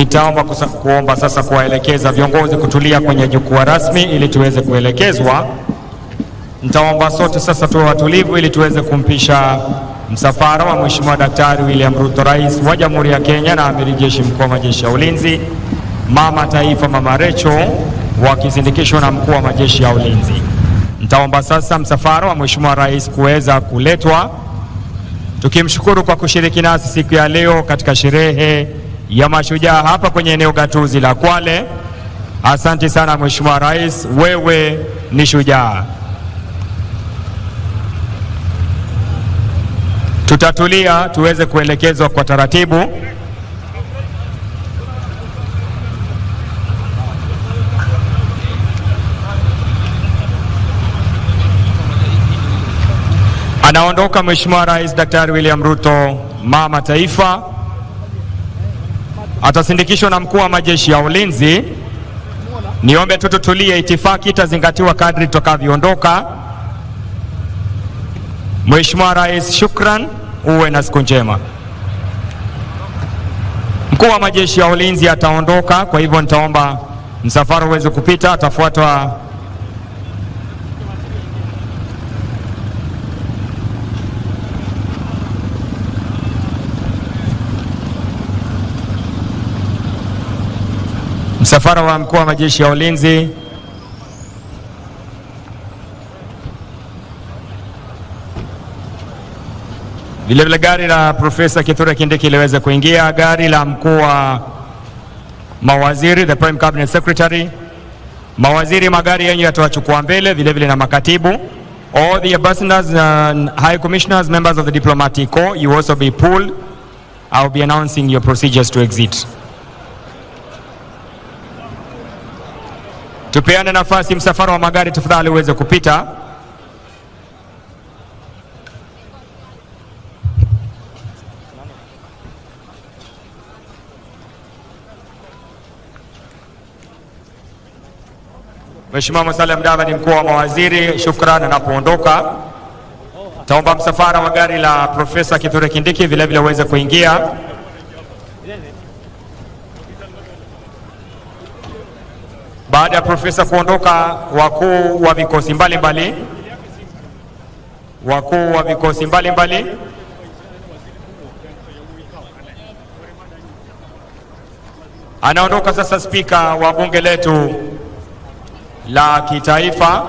Nitaomba kuomba sasa kuwaelekeza viongozi kutulia kwenye jukwaa rasmi ili tuweze kuelekezwa. Nitaomba sote sasa tuwe watulivu ili tuweze kumpisha msafara wa Mheshimiwa Daktari William Ruto, Rais wa Jamhuri ya Kenya na Amiri Jeshi Mkuu wa Majeshi ya Ulinzi, Mama Taifa Mama Rachel, wakisindikishwa na Mkuu wa Majeshi ya Ulinzi. Nitaomba sasa msafara wa Mheshimiwa Rais kuweza kuletwa, tukimshukuru kwa kushiriki nasi siku ya leo katika sherehe ya mashujaa hapa kwenye eneo gatuzi la Kwale. Asante sana Mheshimiwa Rais, wewe ni shujaa. Tutatulia tuweze kuelekezwa kwa taratibu. Anaondoka Mheshimiwa Rais Daktari William Ruto, mama taifa, atasindikishwa na mkuu wa majeshi ya ulinzi. Niombe tu tutulie, itifaki itazingatiwa kadri tutakavyoondoka. Mheshimiwa Rais, shukran, uwe na siku njema. Mkuu wa majeshi ya ulinzi ataondoka, kwa hivyo nitaomba msafara uweze kupita, atafuatwa msafara wa mkuu wa majeshi ya ulinzi. Vilevile gari la Profesa Kithure Kindiki liweze kuingia, gari la mkuu wa mawaziri, the Prime Cabinet Secretary, mawaziri, magari yenyu yatawachukua mbele, vilevile na makatibu. All the ambassadors and high commissioners, members of the diplomatic corps, you also be pulled. I will be announcing your procedures to exit. Tupeane nafasi, msafara wa magari tafadhali uweze kupita. Mheshimiwa Musalia Mudavadi, mkuu wa mawaziri, shukran. Anapoondoka taomba msafara wa gari la Profesa Kithure Kindiki vilevile uweze kuingia. Baada ya profesa kuondoka, wakuu wa vikosi mbalimbali, wakuu wa vikosi mbalimbali, anaondoka sasa spika wa bunge letu la kitaifa.